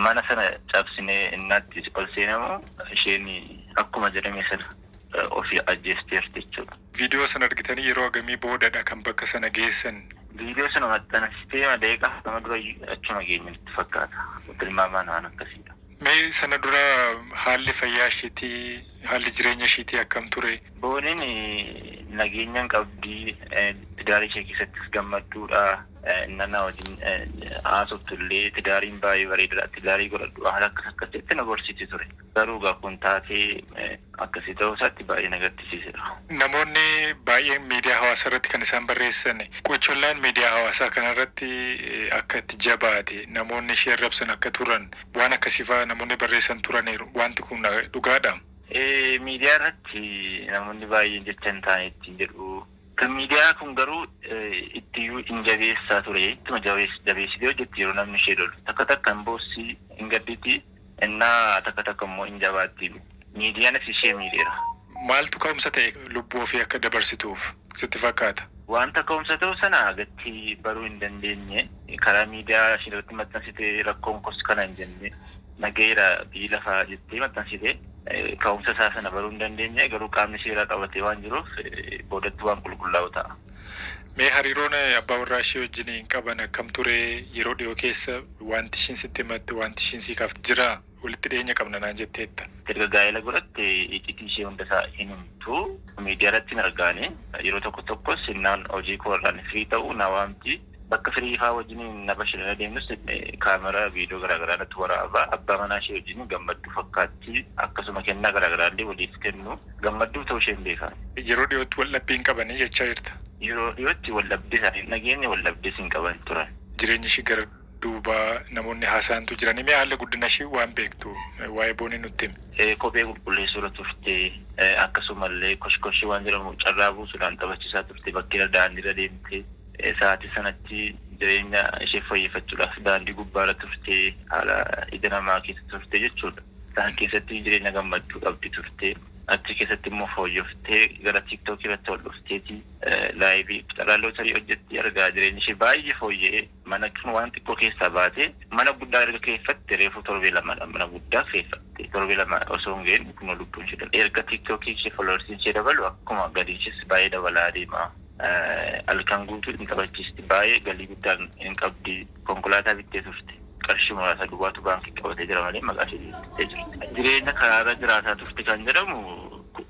Mana sana cabsinee innaatti ol seenamu isheen akkuma jedhame sana ofii ajjeesteerti jechuudha. Viidiyoo sana argitanii yeroo hagamii boodadha kan bakka sana geessan? Viidiyoo sana maxxansitee daqiiqaa 40 dura achuma geenye natti fakkaata. Tilmaamaan waan akkasiidha. Mee sana dura haalli fayyaa ishiitii, haalli jireenya ishiitii akkam ture? Booniin nageenya hin qabdi. Tidaarii ishee keessattis gammadduudha. Innanaa wajjin haasoftu illee tidaariin baay'ee bareedaadha. Tidaarii godhadhu haala akkas akkas jettee na gorsiti ture. Garuu egaa kun taatee akkasii ta'uu isaatti baay'ee na gaddisiiseera. Namoonni baay'een miidiyaa hawaasaa irratti kan isaan barreessan qochollaan miidiyaa hawaasaa kanarratti akka itti jabaate namoonni ishee arrabsan akka turan waan akkasii fa'aa namoonni barreessan turaniiru. Wanti kun dhugaadhaa? Miidiyaa irratti namoonni baay'een jecha hin taane ittiin jedhu. Kan miidiyaa kun garuu ittiyyuu hin jabeessaa ture. Ittuma jabeessitee hojjetti yeroo namni ishee lolu. Takka takka hin boossi, hin gadditi, innaa takka takka immoo hin jabaatti. Miidiyaanis ishee miidheera. Maaltu ka'umsa ta'e lubbuu ofii akka dabarsituuf sitti fakkaata? Wanta ka'umsa ta'u sana gatti baruu hin dandeenye. Karaa miidiyaa isheen irratti maxxansite rakkoon kos kana hin jenne nagayeera biyyi lafaa jettee maxxansite. Ka'umsa isaa sana baruu hin dandeenye garuu qaamni seeraa qabatee waan jiruuf boodatti waan qulqullaa'u ta'a. Mee hariiroon abbaa warraa ishee wajjin qaban akkam ture? Yeroo dhiyoo keessa wanti ishiin sitti himatte, wanti ishiin sii kaafte jiraa? Walitti dhiyeenya qabna naan jetteetta. Erga gaa'ela godhatte iccitii ishee hunda isaa hin himtu. Miidiyaa irratti hin argaani. Yeroo tokko tokkos innaan hojii koo irraan firii ta'u na waamti. Bakka firii faa wajjin na bashannana deemnus kaameraa viidiyoo garaagaraa natti waraaba. Abbaa manaa ishee wajjin gammadduu fakkaatti. Akkasuma kennaa garaagaraa illee waliif kennu. Gammadduu ta'uu ishee hin beekan. Yeroo dhiyootti wal dhabbii hin qabanii jechaa jirta. Yeroo dhiyootti wal dhabdee isaanii hin dhageenye, wal dhabdees hin qaban turan. Jireenya ishee gara duubaa namoonni haasa'antu jiranii. Mee haala guddina ishee waan beektu waa'ee Boonii nutti himi. Kophee qulqulleessuu irra turte. Akkasumallee koshkoshii waan jedhamu carraa buusuudhaan taphachiisaa turte. Bakkeera daandiirra deemte. Sa'aatii sanatti jireenya ishee fooyyeffachuudhaaf daandii gubbaarra turte. Haala ija namaa keessa turte jechuudha. Isaan keessatti jireenya gammachuu qabdi turte. Achi keessatti immoo fooyyoftee gara TikTok irratti ol dhufteeti laayivii carraa lootarii hojjetti argaa jireenyi ishee baay'ee fooyya'ee mana kun waan xiqqoo keessaa baatee mana guddaa erga kireeffatte reefu torbee lamadha mana guddaa kireeffatte torbee 2 osoo hin gahin kunoo lubbuun ishee darbe. Erga TikTok ishee followersiin ishee dabalu akkuma galiin ishees baay'ee dabalaa deema. Halkan guutuu hin taphachiisti baay'ee galii guddaa hin qabdi konkolaataa bittee turte qarshii muraasa duwwaatu baankii qabatee jira malee maqaa ishee bittee jirti. Jireenya karaarra jiraataa turte kan jedhamu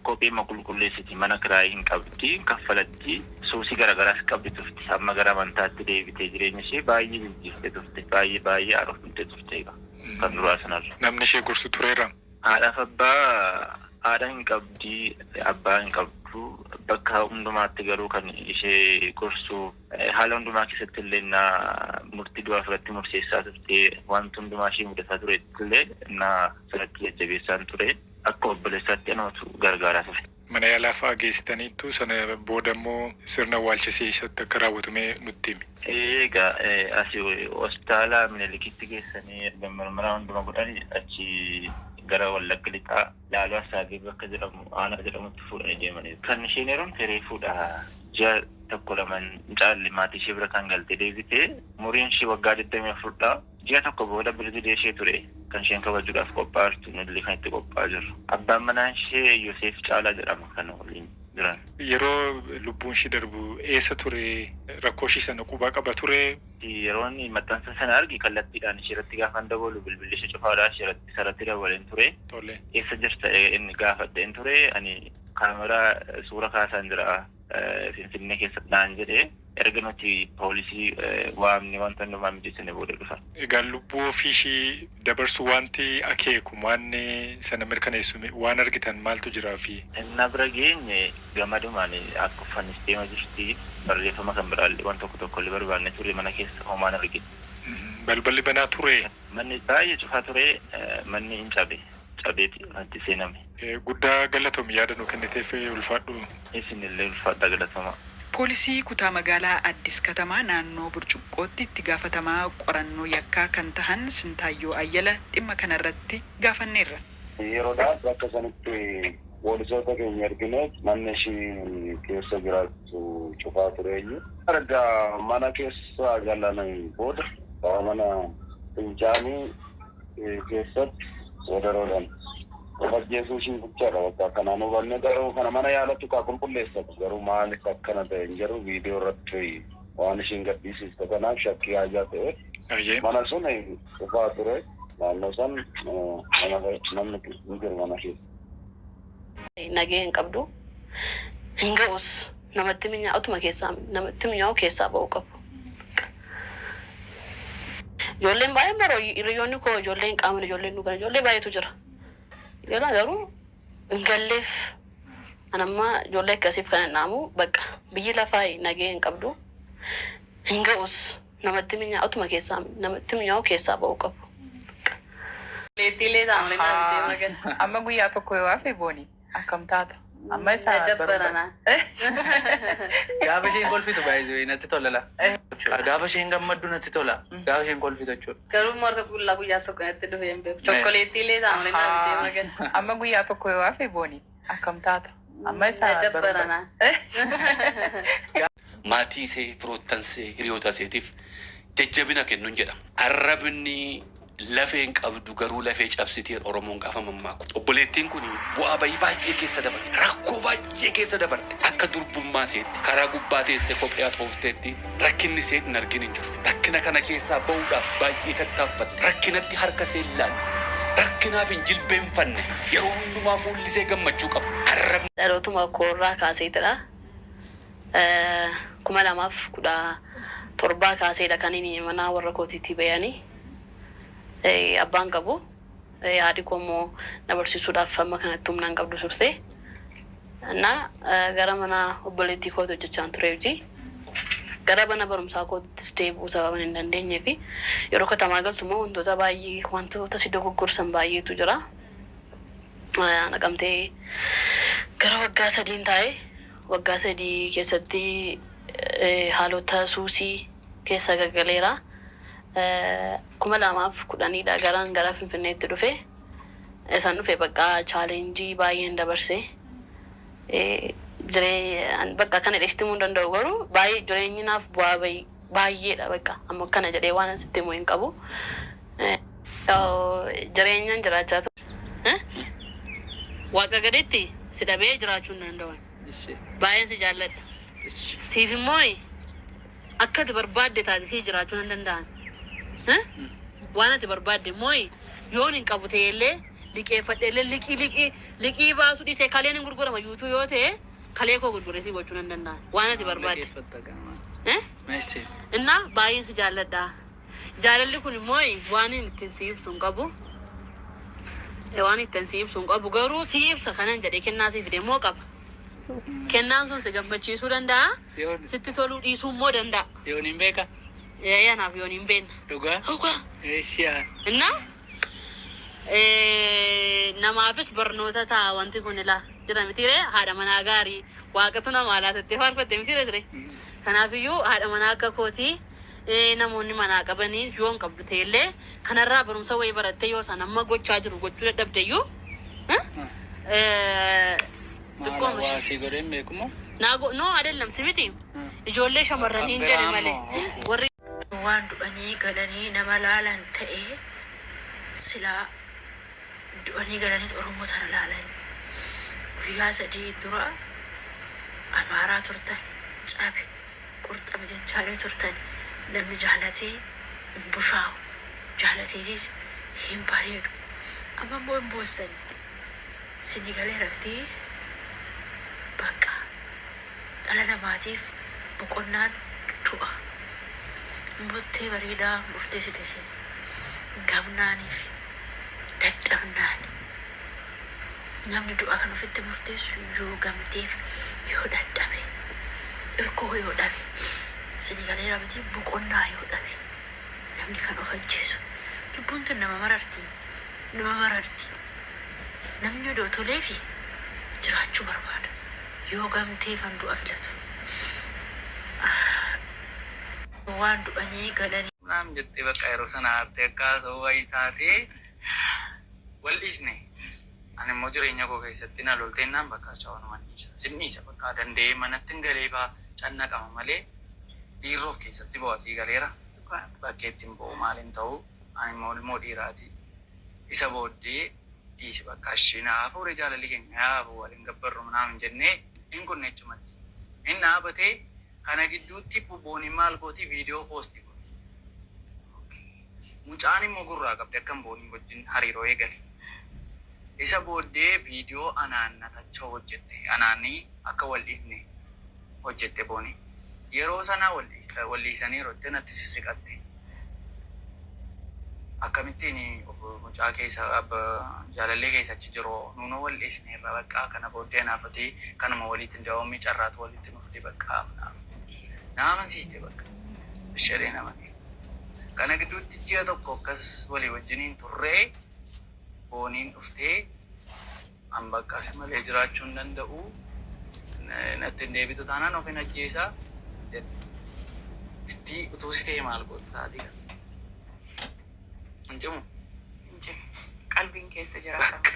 kopheema qulqulleessiti mana kiraayii hin qabdi kaffalatti suusii garaagaraas qabdi turte amma gara amantaatti deebitee jireenya ishee baay'ee jijjiirtee turte baay'ee baay'ee haaromfamtee turte kan duraa sanarra. Namni ishee gorsu tureera? Haadhaaf abbaa haadha hin qabdi abbaa hin qabdu bakka hundumaatti garuu kan ishee gorsu haala hundumaa keessatti illee na murtii du'aa fudhatti murteessaa turte wanti hundumaa ishee mudataa ture illee na sanatti jajjabeessaan ture akka obboleessaatti anumatu gargaaraa ture. Mana yaalaa fa'aa geessitaniittu sana booda immoo sirna awwaalcha ishee eessatti akka raawwatu mee nutti himi. Egaa asi hospitaala Minilikitti geessanii erga mirmaraa hunduma godhanii achi gara Wallagga Lixaa Laaloo Assaabee bakka jedhamu aanaa jedhamutti fuudhanii deemaniiru. Kan isheen heerumte reefuudha. Ji'a tokko lama hin caalle maatii ishee bira kan galtee deebite. Umuriin ishee waggaa 24 dha. Ji'a tokko booda birthday ishee ture kan isheen kabajuudhaaf qophaa'aa jirtu nullee kan itti qophaa'aa jirru. Abbaan manaa ishee Yoseef Caalaa jedhama kan waliin jiran. Yeroo lubbuun ishii darbu eessa ture? Rakkoo ishii sana quba qaba turee? Yeroo inni maxxansa sana arge kallattiidhaan ishee irratti gaafan dabalu bilbilli ishee cufaadha ishee irratti isarratti dabaleen ture. Eessa jirta inni gaafadheen ture ani kaameraa suura kaasaan jira Finfinnee keessa naan jedhe. Erga nuti poolisii waamne wanta hundumaa mijeessine booda dhufan. Egaa lubbuu ofii ishii dabarsuu wanti akeeku waanni sana mirkaneessu waan argitan maaltu jira ofii? Innaa bira geenye gamadumaan akka uffannisteema jirti barreeffama kan biraallee waan tokko tokkollee barbaanne turre mana keessa homaa hin argine. Balballi banaa turee? Manni baay'ee cufaa ture manni hin cabe cabeeti itti seename. Guddaa galatoomi yaada nuu kenniteef ulfaadhu. Isinillee ulfaadhaa galatoomaa. Poolisii kutaa magaalaa Addis Katamaa naannoo Burcuqqootti itti gaafatamaa qorannoo yakkaa kan tahan Sintaayyoo Ayyala dhimma kanarratti gaafanneerra. Yeroodhaaf bakka sanitti poolisoota keenya ergineet manni ishii keessa jiraattu cufaa tureeyyu. Erga mana keessa galanii booda mana fincaanii Keessatti wadaroodhaan of ajjeesuu ishii jechaadha. Bakka kanaan hubanne garuu kana mana yaalatti kaa qulqulleessatu garuu maaliif akkana ta'e hin jedhu, viidiyoo irratti waan ishiin gadhiisiste kanaaf shakkii haajaa ta'e. Mana sun cufaa ture, naannoo san namni hin jiru mana keessa. Nagee hin qabdu. Hin ga'us, namatti mi'aa'utuma keessaa, namatti mi'aawu keessaa ba'uu qabu. Ijoolleen baay'een baroo hiriyoonni koo, ijoolleen qaaman, ijoolleen dhugan, ijoollee baay'eetu jira. Gala garuu hin galleef. Anamma ijoollee akkasiif kan hin dhaamu, bakka biyyi lafaa nagee hin qabdu. Hin ga'us, namatti mi'aa'utuma keessaa, namatti mi'aawu keessaa ba'uu qabu. Leettiilee saamunaa bitee magan. Amma guyyaa tokko yoo hafe, booni akkam taata? Amma isa Dadabbarana. Gaafa isheen kolfitu baay'ee natti tola la. Gaafa isheen gammaddu natti tola. Gaafa isheen kolfitu jechuudha. Garuu marga qullaa guyyaa tokko natti dhufee hin beeku. Chokkoleettiilee saamunaa bitee magan. Amma guyyaa tokko yoo hafe, booni akkam taata? Amma isa Dadabbarana. Maatii isee, firoottan isee, hiriyoota iseetiif jajjabina kennuun jedha. Arrabni lafee hin qabdu garuu lafee cabsiti Oromoon gaafa mammaaku. Obboleettiin kun bu'aa bayii baay'ee keessa dabarte. Rakkoo baay'ee keessa dabarte. Akka durbummaa iseetti karaa gubbaa teessee kophee haxoofteetti rakkinni ishee hin argin hin jiru. Rakkina kana keessaa ba'uudhaaf baay'ee tattaaffatte. Rakkinatti harka ishee hin laanne. Rakkinaaf hin jilbeenfanne. Yeroo hundumaa fuulli ishee gammachuu qaba. Arrabni Dhalootuma koorraa kaaseetidha. 2017 kaaseedha kan inni mana warra kootiitti bayanii. Abbaan qabu. Haadhi koo immoo na barsiisuudhaaf amma kanatti humna hin qabdu turte. Na gara mana obboleettii kootii hojjechaan ture hojii. Gara mana barumsaa kootittis deebi'uu sababa hin dandeenyee fi yeroo katamaa galtu immoo wantoota baay'ee, wantoota si dogoggorsan baay'eetu jira. Naqamtee gara waggaa 3n taa'e. Waggaa 3 keessatti haalota suusii keessa gaggaleera. 2010dha garaan gara Finfinneetti dhufe. Isaan dhufe bakka challenge baay'een dabarse. Jiree bakka kana dheessitti himuu hin danda'u, garuu baay'ee jireenyi naaf bu'aa bahii baay'eedha, bakka amma kana jedhee waan asitti himuu hin qabu. Jireenyaan jiraachaa ture. Waaqa gaditti si dhabee jiraachuu hin danda'u. Baay'een si jaalladha. Siif immoo akka ati barbaadde taate si jiraachuu nan danda'an. Waan ati barbaadde immoo yoon hin qabu ta'ellee liqeeffadhe illee, liqii liqii liqii baasuu dhiisee kaleen hin gurgurama yuutuu yoo ta'e, kalee koo gurguree si gochuu nan danda'an. Waan ati barbaadde. Innaa baay'een si jaalladha. Jaalalli kun immoo waan inni ittiin si ibsu hin qabu. Waan ittiin si ibsu hin qabu, garuu si ibsa kanan jedhee kennaa si fide immoo qaba. Kennaan sun si gammachiisuu danda'a. Sitti toluu dhiisuu immoo danda'a. Yoon hin beeka. Anaaf yoon hin beekna. Dhugaa. Dhugaa. Eeshiyaa. Innaa namaafis barnoota ta'a wanti kun ilaa jira mitiiree, haadha manaa gaarii waaqatu namaa laatattee faarfatte mitiiree ture. Kanaafiyyuu haadha manaa akka kootii namoonni manaa qabanii yoo hin qabdu ta'ellee, kanarraa barumsa wayii barattee yoo isaan amma gochaa jiru gochuu dadhabdeyyuu, xiqqoo Maala waa sii godheen beekumoo? Naa no adellam si miti, ijoollee shamarraniin jedhe malee warri. Waan du'anii galanii nama laalan ta'e silaa du'anii galaniit Oromoo tana laalan. Guyyaa 3 dura Amaaraa turtan, cabi qurxami jechaalee turtan. Namni jaalatee hin bushaa'u, jaalateetis hin bareedu. Amma immoo hin boossan. Sinii galee raftee bakka dhala namaatiif boqonnaan du'a. Murtee bareedaa murteessite isheen. Gamnaanii fi dadhabnaan namni du'a kan ofitti murteessu yoo gamteef yoo dadhabe, irkoo yoo dhabe, sinii galeera miti, boqonnaa yoo dhabe namni kan of ajjeesu. Lubbuun tun nama mararti, nama mararti. Namni odoo toleefi jiraachuu barbaada. Yoo gamteefan du'a filatu. Waan du'anii galanii. Naam jettee bakka yeroo sana aartee akka haasa'uu wayii taatee wal dhiisne. Ani immoo jireenya koo keessatti na lolteennaan bakka chawanuman dhiisa. Sin dhiisa, bakka danda'ee manatti hin galee faa cannaqama malee dhiirri of keessatti bo'u asii galeera. Bakkeetti hin bo'u, maal hin ta'u. Ani immoo ilmoo dhiiraati. Isa booddee dhiisi bakka ishii naa hafuure jaalalli keenya yaa hafu waliin gabbarru minaamin jennee hin kunne achumatti. Hin dhaabatee kana gidduutti booniin maal gooti viidiyoo poosti gooti. Mucaan immoo gurraa qabdi akkan boonii wajjin hariiroo eegale. Isa booddee viidiyoo anaan natachoo hojjette. Anaanii akka wal dhiifne hojjette booniin. Yeroo sana wal dhiisaniiru jettee natti sissiqatte. Akkamittiin mucaa keessa jaalallee keessa achi jiru nuunoo wal dhiisneerra baqqaa kana booddee anaafatee kanuma walitti daawwammii carraatu walitti nu fide baqqaa na amansiiste bakka ishee namani. Kana gidduutti ji'a tokko akkas walii wajjiniin turree booniin dhuftee an bakka si malee jiraachuu hin danda'u natti hin deebitu taanaan of hin ajjeesaa jette. Istii utuu si ta'e maal goota sa'aatii kana? Hin cimu? Hin cimu. Qalbiin keessa jiraata.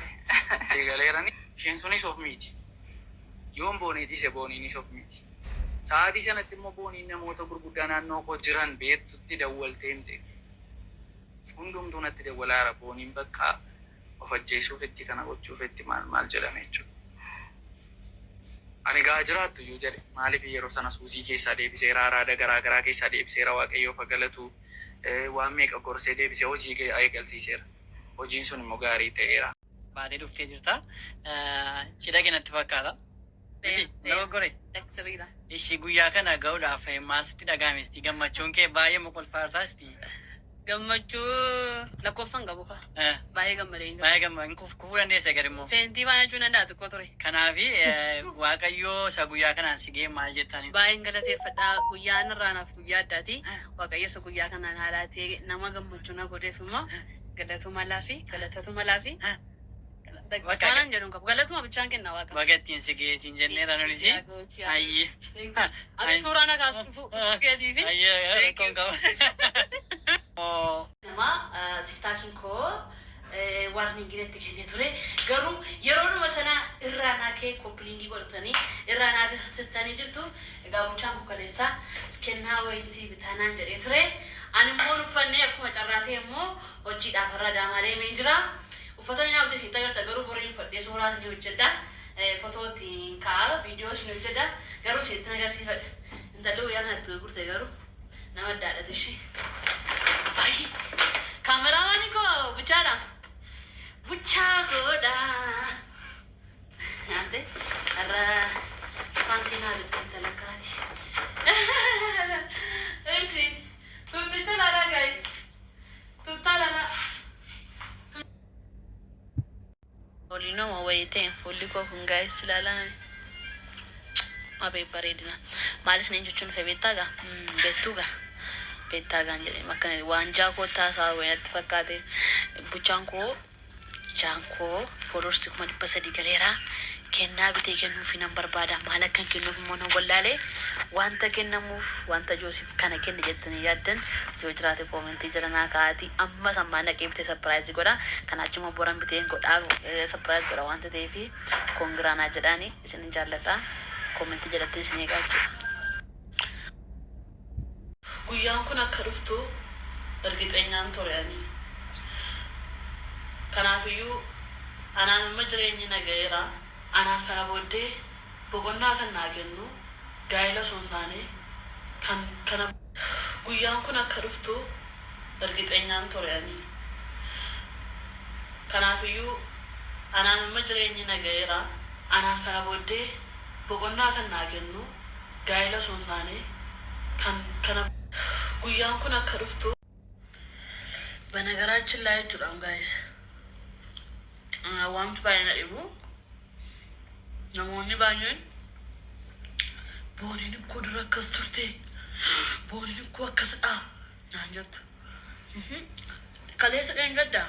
Si galeerani isheen sunis of miiti. Yoon boonii dhiise booniinis of miti. Sa'aatii sanatti immoo booniin namoota gurguddaa naannoo koo jiran beektutti dawwaltee himte. Hundumtuu natti dawwalaara booniin bakka of ajjeesuuf itti kana gochuuf itti maal maal jedhame jechuudha. Ani gaa jiraattu iyyuu jedhe maaliif yeroo sana suusii keessaa deebiseera araada garaa garaa keessaa deebiseera waaqayyoof galatu waan meeqa gorsee deebisee hojii eegalsiiseera. Hojiin sun immoo gaarii ta'eera. Baatee dhuftee jirta. Cidha kee natti fakkaata. Miti dogoggore. Sirriidha. Ishii guyyaa kana ga'uudhaaf maal sitti dhaga'ame? Isti gammachuun kee baay'ee mokolfaartaa isti. Gammachuu lakkoofsan qabu ka. Baay'ee gammadee hin jiru. Baay'ee gammadee kufuu dandeessa gari immoo. Feentii baay'achuu danda'a xiqqoo ture. Kanaafi Waaqayyoo isa guyyaa kanaan si ga'e maal jettani? Baay'een galateeffadha. Guyyaan irraa naaf guyyaa addaati. Waaqayyo isa guyyaa kanaan haalaatee nama gammachuu na godheef immoo galatu malaa fi galatatu malaa fi waanan jedhu hin qabu. Galatuma bichaan kenna waaqa. Baga ittiin si ga'e siin jenneera nunis. Ayyee. Ati suuraa na kaasu keetii fi. Ayyee rakkoon qaba. Nama TikTokiin koo warningii natti kennee ture. Garuu yeroodhuma sana irraa naa ka'e copy linkii godhatanii irraa naa kaasistanii jirtu. Egaa mucaan koo kaleessa kennaa wayiisii bitaanaan jedhee ture. Ani immoo uffannee akkuma carraa ta'e immoo hojiidhaaf har'a Adaamaa deemeen jira. Uffata inni naa bitee isinitti agarsiisa garuu boriin uffadhee suuraa isinii hojjedha. Fotoo ittiin kaa'a viidiyoo isinii hojjedha. Garuu isinitti agarsiifadha. Intalli guyyaa kanatti gurgurte garuu nama addaadhatu ishee. Baay'ee. Kaameraamaanii koo buchaadha. Buchaa koodha. Nyaate har'a paantii naa bitte intala kaati. Ishi tutticha laalaa guys. Tuttaa laalaa. Oliinoo wayii ta'e fuulli koo kun guys ilaalaa. Abee bareedina. Maalis niin jechuun dhufe beektaa gaa? Beektuu gaa? Beektaa gaan jedhee akkana waan jaa koo taasaa wayii natti fakkaate. Buchaan koo jaan koo followers 300,000 galeera. Kennaa bitee kennuufi nan barbaada. Maal akkan kennuuf immoo nan wallaalee. Wanta kennamuuf wanta Joosif kana kenne jettanii yaaddan yoo jiraate commentii jala naa kaa'aati. Ammas ammaa naqee bitee surprise godha. Kana achuma boran bitee godhaaf surprise godha wanta ta'eef congra naa jedhaani isinin jaalladha. Commentii jalatti isin eegaa jechuudha. Guyyaan kun akka dhuftu ergixeenyaan ture ani. Kanaafiyyuu anaan amma jireenyi na ga'eera. Anaan kana booddee boqonnaa kan naa kennu gaa'ela osoo hin taane kan kana. Guyyaan kun akka dhuftu ergixeenyaan ture ani. Kanaafiyyuu anaan amma jireenyi na ga'eera. Anaan kana booddee boqonnaa kan naa kennu gaa'ela osoo hin taane kan kana. Guyyaan kun akka dhuftu. በነገራችን ላይ jechuudha guys, wanti baay'ee na dhibu namoonni baay'een booniin ikkoo dura akkas turte, booniin ikkoo akkasidha naan jettu. Kaleessa dheengaddaa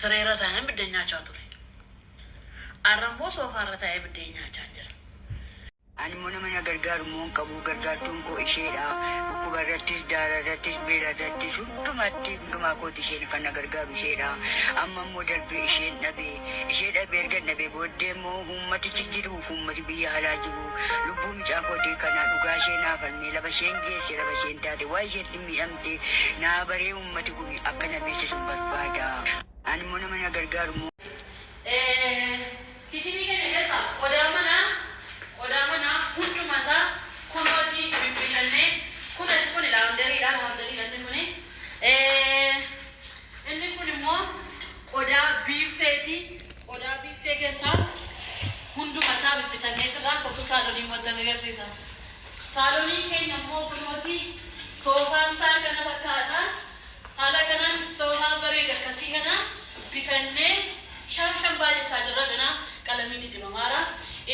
sireerra taa'een biddeen nyaachaa ture. Har'a immoo soofaarra taa'ee biddeen nyaachaa jira. Ani immoo nama na gargaaru immoo hin qabu. Gargaartuun koo isheedha. Dhukkuba irrattis, daara irrattis, beela irrattis hundumatti hundumaa kooti isheen kan na gargaaru isheedha. Amma immoo darbee isheen dhabe. Ishee dhabee erga dhabee booddee immoo uummatichi jiru uummati biyya alaa jiru lubbuu mucaa kootii kana dhugaa ishee naa falmee lafa isheen geesse lafa isheen taate waa isheetti miidhamte naa baree uummati kun akka na beeksisu barbaada. Ani immoo nama na gargaaru immoo. Kichinii keenya keessa qodaa manaa qodaa manaa hunduma isaa kunooti bibbitannee kun as kun laundrydha laundrydha inni kuni. Inni kun immoo qodaa biiffeeti. Qodaa biiffee keessaa hunduma isaa bibbitannee jirra. Kottu saalonii immoo itti agarsiisa. Saalonii keenya immoo kunooti soofaan isaa kana fakkaata. Haala kanaan soofaa bareeda akkasii kana bitannee shan shan baay'achaa jirra. Ganaa qalamiin dibamaara.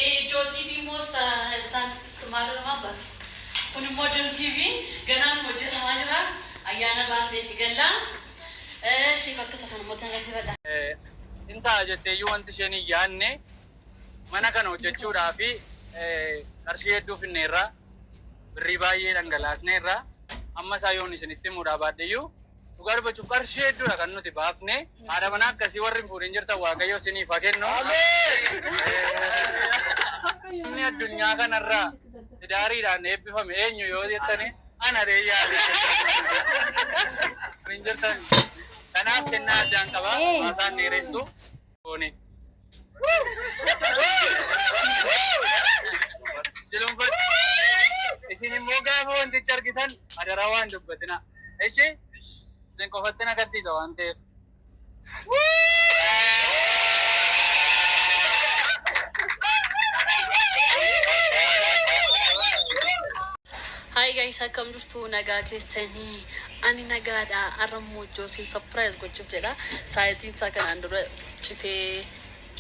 Iddoo TV immoo maal jedhama kun immoo dim TV ganaan hojjetamaa jira. Ayyaana baasnee itti galla. Ishii kottu isa kana immoo itti agarsiifadha. In ta'a jetteeyyuu wanti isheen hin yaadne mana kana hojjechuudhaa fi qarshii hedduu finneerra, birrii baay'ee dhangalaasneerra. Amma isaa yoon isinitti himuudhaa baadheyyuu, dhugaa dubbachuuf qarshii hedduudha kan nuti baafne. Haadha manaa akkasii warri hin fuudhin jirtan, Waaqayyo isiniif haa kennu. Namni addunyaa kanarraa tidaariidhaan eebbifame eenyu yoo jettani, ana yaade hin jirtan. Kanaaf kennaa addaan qaba. Haasaan dheeressu goone. Silunfadhu. Isin immoo gaafa wanticha argitan adaraa waan dubbatina. Ishi isin qofattin agarsiisa waan ta'eef. Hi guys, akkam jirtu? Nagaa keessanii? Ani nagaadha. Har'a immoo Joosiin surprise gochuuf jedha. Saayitiin isaa kanaan dura citee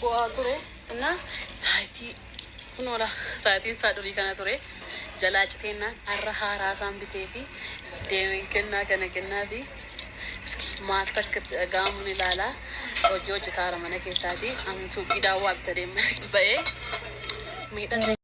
bu'aa ture. Na saayitii kunoodha. Saayitiin isaa durii kana ture. Jalaa citeennaan har'a haaraa isaan bitee fi deemeen kennaa kana kennaa fi iski maaltu akka itti dhaga'amu ni ilaala. Hojii hojjetaara mana keessaati. Ani suuqii daawwaa bitadee mana ba'ee miidhagna.